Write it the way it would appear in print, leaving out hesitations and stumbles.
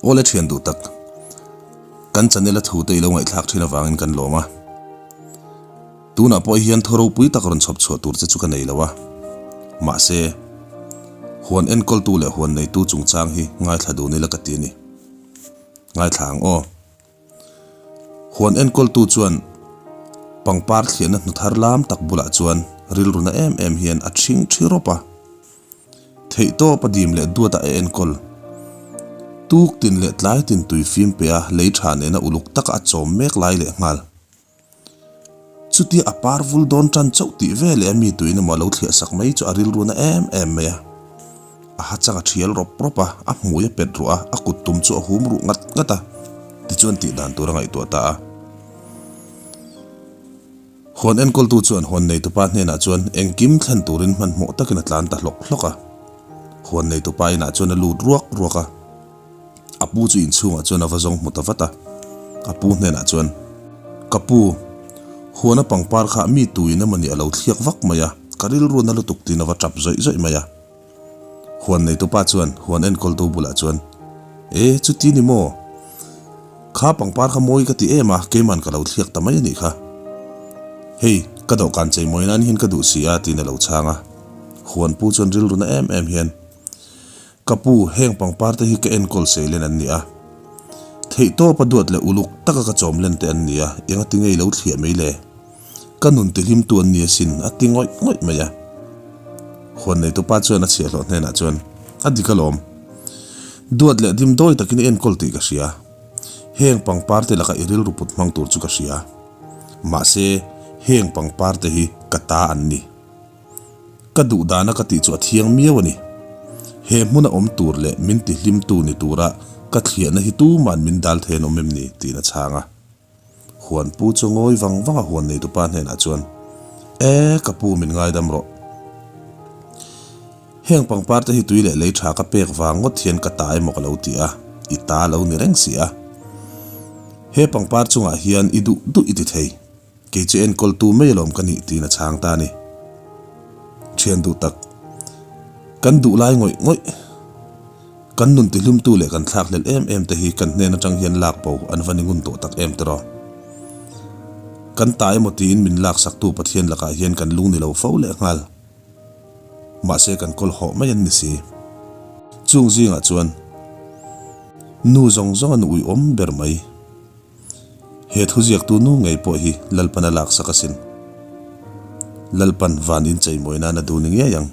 Awle thian duh tak, kan channel a thu te i lo ngaihthlak thin avangin kan lawm a. Tunah pawh hian thaw ropui tak rawn chhawp chhuah tur che chu ka nei lo a. Mahse, huan enkawltu leh huan neitu chungchang hi ngaithla dun ila ka ti a ni. Ngaithla ang aw. Huan enkawltu chuan pangpar thliahna hnu thar lam tak bulah chuan rilru na em em hian a ṭhing ṭhi rawp a. Theihtawp a dim leh duat a a enkawl. Tuk tin leh tlai tin tui fim pe a lei ṭha nena uluk taka a chawm mek lai leh nghal. Chutia a par vul dawn tan chauh tih ve leh a mi tuin emaw a lo thliah sak mai chu a rilru na em em mai a. A ha chang a thial rawp rawp a, a hmui a pet ruah a, a kut tum chu a hum ruh ngat ngat a, tichuan tih dan tur a ngaihtuah ta a. Huan enkawltu chuan huan neitupa hnenah chuan engkim thlen turin hmanhmawh takin a tlan ta hlawk hlawk a. Huan neitupa inah chuan a lut ruak ruak a. A pu chu inchhungah chuan a va zawng hmu ta vat a, a pu hnenah chuan, Ka pu, huana pangpar kha mi tuin emaw ni a lo thliak vak mai a, ka rilru na lutuk tiin a va tap zawih zawih mai a. Huan neitupa chuan huan enkawltu bulah chuan, E, chuti ni maw? Kha pangpar kha mawi ka ti em a, keiman ka lo thliak ta mai a nih kha. Hei, ka dawhkan cheimawi nan hian ka duh si a, tiin a lo chhang a. Huan pu chuan rilru na em em hian, Ka pu, heng pangpar te hi ka enkawl sei len an ni a. Theihtawp a duat leh uluk taka ka chawm len te an ni a, enga ti ngei lo thliah mai le? Ka nun tihlimtu an ni asin, a ti ngawih ngawih mai a. Huan neitupa chuan a chhiahhlawh hnenah chuan, A dik alawm. Duat leh dimdawi takin i enkawl tih ka hria. Heng pangpar te laka i rilru put hmang tur chu ka hria. Mahse, heng pangpar te hi ka ta an ni. Ka duh dana ka tih chu a thiang miau a ni. He hmuna awm tur leh min ti hlimtu ni tura ka thliahna hi tuman min dal thei an awm em ni? tiin a chhang a. Huan pu chu ngawi vang vang a huan neitupa hnenah chuan, E, ka pu min ngaidam rawh. Heng pangpar te hi tui leh lei tha ka pek vang ngawt hian ka ta emaw ka lo ti a, i ta lo ni reng si a. He pangpar chungah hian i duh duh i ti thei. Kei chu enkawltu mai alawm ka nih tiin a chhang ta a ni. Thian duh tak, kan duh lai ngawih ngawih, kan nun tihlumtu leh kan thlakhlelh em em te hi kan hnen atang hian lak bo an va ni ngun tawh tak em tiraw? Kan ta emaw tiin min laksaktu Pathian lakah hian kan lung ni lo fo leh nghal. Mahse kan kawl hawh mai an ni si. Chung zingah chuan nu zawng zawng an uiawm ber mai. He thuziaktu nu ngei pawh hi Lalpan a laksak asin. Lalpan van incheimawi nan a duh ni ngei ang.